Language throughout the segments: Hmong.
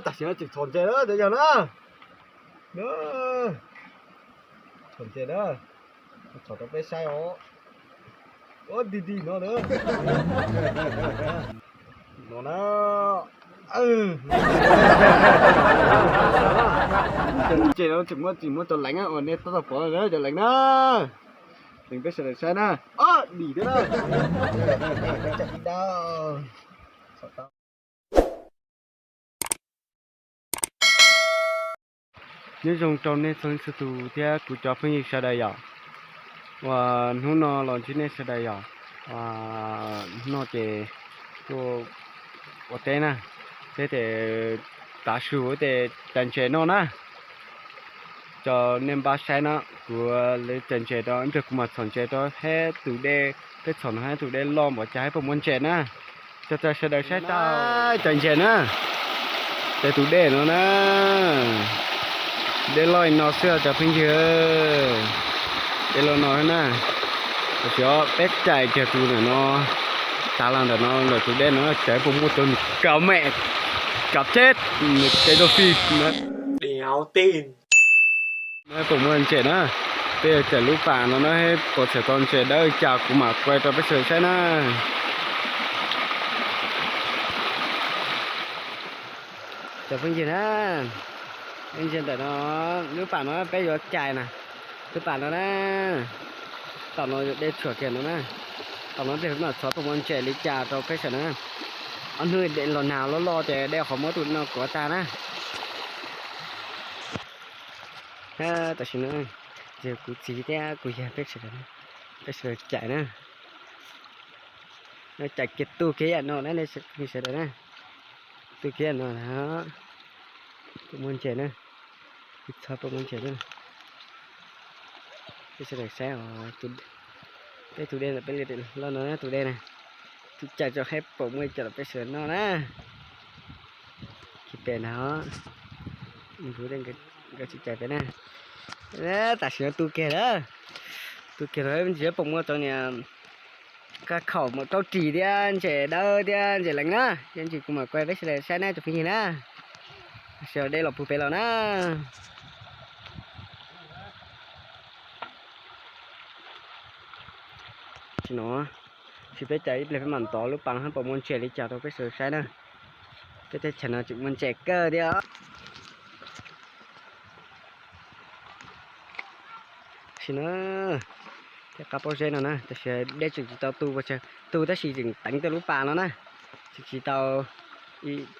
Tam sim no tseem txhom ntses na cov yawg na. Txhom ntses na, txhom rau peb saib os. Ua dig dig no na. No na. Ntses no tseem muaj tsis muaj cov leev uas nej tab tom pom na cov leev na. Leev peb sawv daws saib na. Ob dim thiab na. Nyob zoo rau nej txhua leej txhua tus thiab kuv cov phooj ywg sawv daws yom. Uas hnub no los ntsib nej sawv daws yom. Hnub no ces tuaj ua teb na, teb ces tav su ces cais ntses noj na. Cov nej npaj saib no, kuv lawv cais ntses rau ib pliag kuv mam txhom ntses rau thiab tus dej, peb txhom no thiab tus dej loj npaum cas thiab puas muaj ntses na. Cov txawg sawv daws saib tau cais ntses na. Cais tus dej no na. Dej loj li no xwb cov phooj ywg. Dej loj no na. Tam sim peb cais kiag tus ntawm no tas los ntawm no lawm tus dej no cais puas muaj cov nws kav mem kav teb nws cais rau fij na. Puas muaj ntses na. Peb yuav cais lub pas no na, puas txhom tau ntses dawb li cas kuv mam quay rau peb sawv daws saib na. Cov phooj ywg na, ntsia ntawm no, lub pas no peb yuav cais na, lub pas no na. Tom no dej tshuam kiag no na. Tom no pliag mam txhom puas muaj ntses li cas rau peb sawv daws na. Ob hnub los nag loj loj ces dej qhov muab tus no kuav tag na. Tam sim no ces kuv txiv thiab kuv yawg peb sawv daws, peb sawv daws cais na. Cais kiag tu kiag yam no na, sawv daws na. Tu kiag yam no na, puas muaj ntses na. Kuv txhob puas muaj ntses na. Peb sawv daws saib os, peb tus dej, peb li loj no na tus dej na. Tus cais tso saib puas muaj cov los peb sawv daws noj na. Kiag pem no, nkawd tsis cais peb na. Tam sim no tu kiag lawm, tu kiag lawm ntsis puas muaj cov niag kab khaum mus rau ris thiab ntses dawb thiab ntses leev na. Yog ntsis kuv mam quay peb sawv daws saib na cov phooj ywg na. Tam sim no dej los puag pem los na. Tam sim no, sim peb cais ib pliag peb mam ntov lub pas no puas muaj ntses li cas rau peb sawv daws saib na. Peb teb chaws no tseem muaj ntses kawg thiab. Tam sim no, tej qab pob zeb no na, tam sim dej tseem tsis tau tu, tu tab sis tseem teev tau lub pas no na. Tseem tsis tau,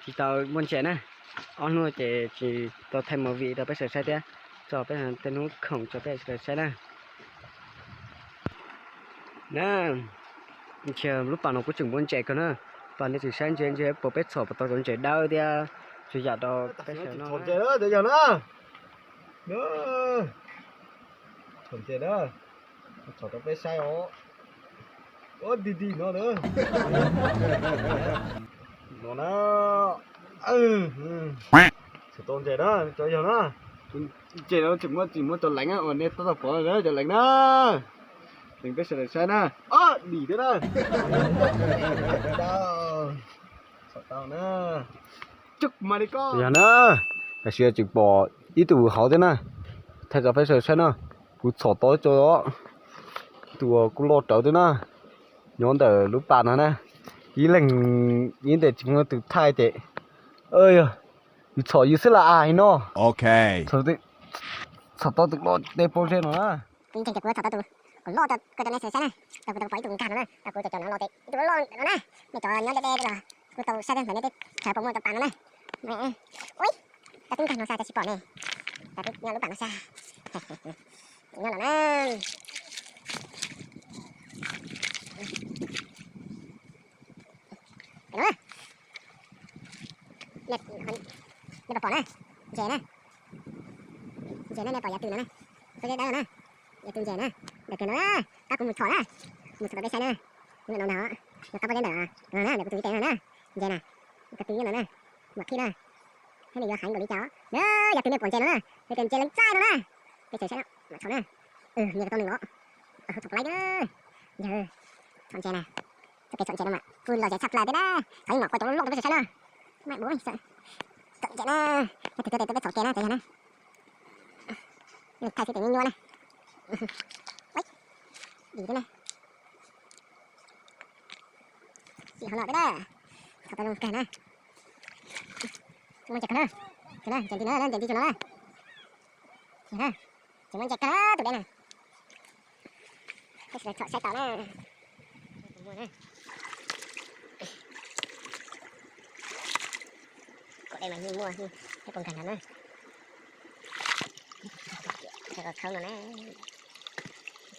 tsis tau muaj ntses na. Ob hnub ces tsis tau thaij movie rau peb sawv daws saib thiab, tso peb tej hnub khoom rau peb sawv daws saib na. Na, ntshe lub pas no kuj tseem muaj ntses kawg na. Pas nej tseem saib ntsia ntsia puas peb txhom puas tau cov ntses dawb thiab tsuas yam rau peb sawv daws noj na. Txhom ntses na, txhom rau peb saib os. Ua dig dig no na. No na. Txhom tau ntses na cov yawg na. Ntses no tseem muaj tsis muaj cov leev uas nej tab tom pom na cov leev na. Leev peb sawv daws saib na. Ob dim thiab na. Txhom tau na. Yog na, tam sim no tseem pom ib tug hauv thiab na, thaij rau peb sawv daws saib na. Kuv txhom tau ib co, tus kuj loj rawv thiab na, nyob ntawm lub pas no na. Ib leeg ib ntawm tsis muaj tus thaij ces, yog, yus txhom yus xwb las as no. Txhom tau tus loj tej pob zeb no na. Kuv ntseeg tias kuv txhom tau tus kom loj rau koj rau nej sawv daws saib na. Tau kuv tau pom ib tug nkag no na, tau kuv cov cov no los ces ib tug loj loj no na. Nej cov nyob deb deb los kuv tau saib ntawm nej teb chaws puas muaj cov pas no na. Ui, tau twb nkag no xwb cas tsis pom ne. Tau twb nyob lub pas no xwb. Nyob no na. Nej puas pom na, ntses na. Ntses na, nej pom yav tw no na, pob zeb dawb no na, yav tw ntses na, ntawm kiag no na, tab kuv mus txhom na, mus txhom rau peb saib na. Ntawm no ntag, ntawm qab pob zeb ntawm no na, ntawm kuv tus ib tes no na, ntses na, ko tw nyob no na, mam qhib na, thiab nws yuav heev npaum li cas na, yav tw nej pom ntses no na, yog tias ntses leej txaij no na, peb tseem saib no mam txhom na. Nyias tau nws los, txhom plai, yog txhom ntses na, txoj kev txhom ntses no mas pw lom zem tshaj plaws thiab na, thov ib mam quay cov loj loj rau peb sawv saib na. Maj dua, txhom ntses na. Leej twg tuaj tes tuaj peb txhom ke na, cov yog na. Thaij xwb tes nyuaj nyuaj na. Dim thiab na. Dim hov no thiab na. Txhom tau zoo kawg na. Muaj ntses kawg na. Tus na, ntses nti na, ntses nti tus no na. Tsis muaj ntses kawg na tus dej na. Peb sawv daws txhom saib tau na. Kom dej mas yeej muaj, peb puas nkag nrad na. Khawb no na.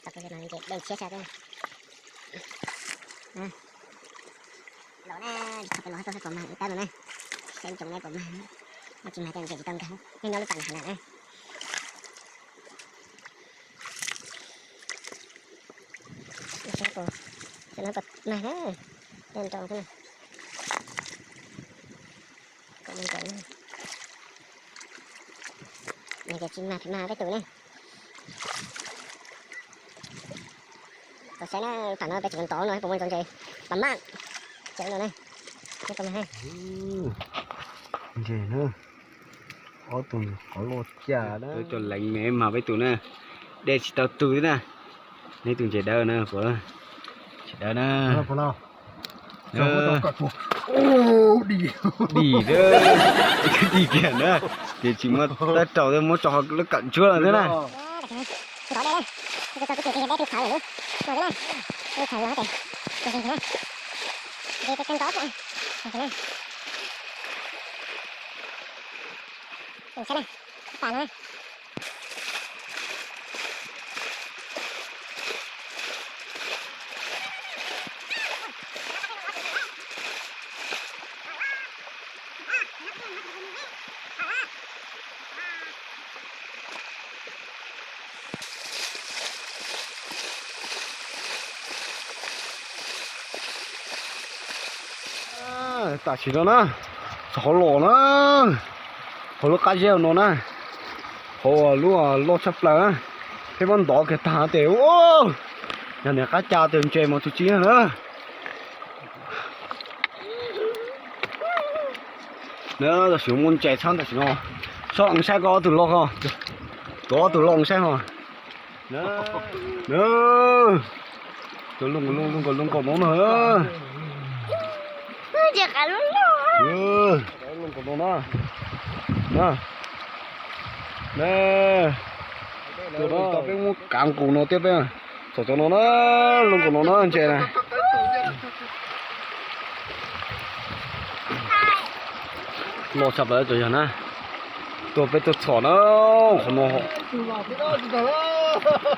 Tau dej tshiab sab. Los na, txhom pem los tau pom mag ib tab no na. Saib ntsoov ne pom mag. Tsis mag ces ntses tsis tau nkag, nyob nyob lub pas nrad na. Saib puas, saib no puas mag na. Nyob nroo xwb na. Kom mag ntses na. Nws ces tsis mag, tsis mag peb tus ne. Koj saib na, tam no peb tseem ntov no puas muaj ntses, pas maj. Tseem no ne. Ntses na. Ob tug qhov loj cas na. Cov leev me mas peb tus na. Dej tsis tau tug na. Neb tus ntses dawb na puas? Tsis dawb na. Dim, dim kiag na. Ces tsis muaj tab raus, muab tso lub kawm ntsuab thiab na. Tam sim no na, txog hauv los na, hauv lub qab zeb no na, hauv lub loj tshaj plaws na, peb muab ntov kiag tag tes, yog niam qab ca tes ntses mas tus tsis na. Na, tam sim no muaj ntses tshaj tam sim no, sob saib koj ob tug loj ko, koj ob tug loj saib ho. Cov loj nkaus loj nkaus loj nkaus no na. Loj nkaus no na. Na, tau peb muab kav nqus no thiab peb txhom cov no na, loj nkaus no na ntses na. Loj tshaj plaws cov yog na. Tuaj peb tuaj txhom na, qhov no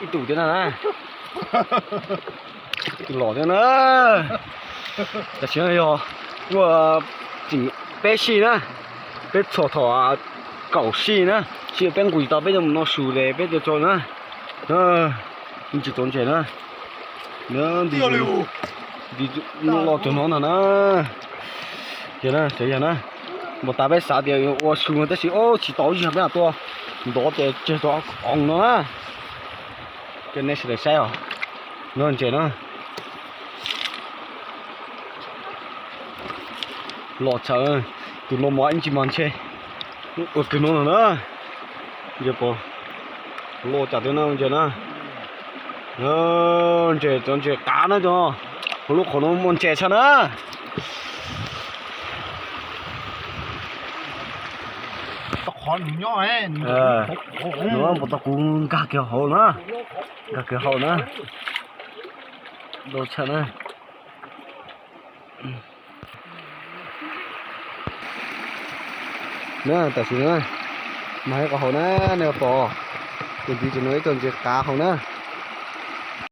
ib tug thiab na. Ib tug los thiab na. Tam sim no yog tuaj tseem peb sij na, peb txhom thaum kaum sij na, sij peb nqus tsis tau peb yuav mus no su ces peb tuaj tso na. Tsis tau ntses na. Nti loj cov no ntag na. Yog na, yog na, npau taws peb xav tias yuav ua su no tab sis tsis tau, yog peb tuaj ntov ces tseg tau oo no na. Coj nej sawv daws saib os, no ntses na. Los tshawv, tus no mas ib ntsis mas ntshe ua kawg no na. Ntses pom loj cas thiab na ntses na. Ntses, cov ntses qav na cov, hauv lub qhov no muaj ntses tshaj na. Nws npau taws kuv nkag kiag hauv na, nkag kiag hauv na. Loj tshaj na. Na, tam sim no mas ib qho hauv na, nej pom tus ntiv ces no ib tug ntses qav hauv na.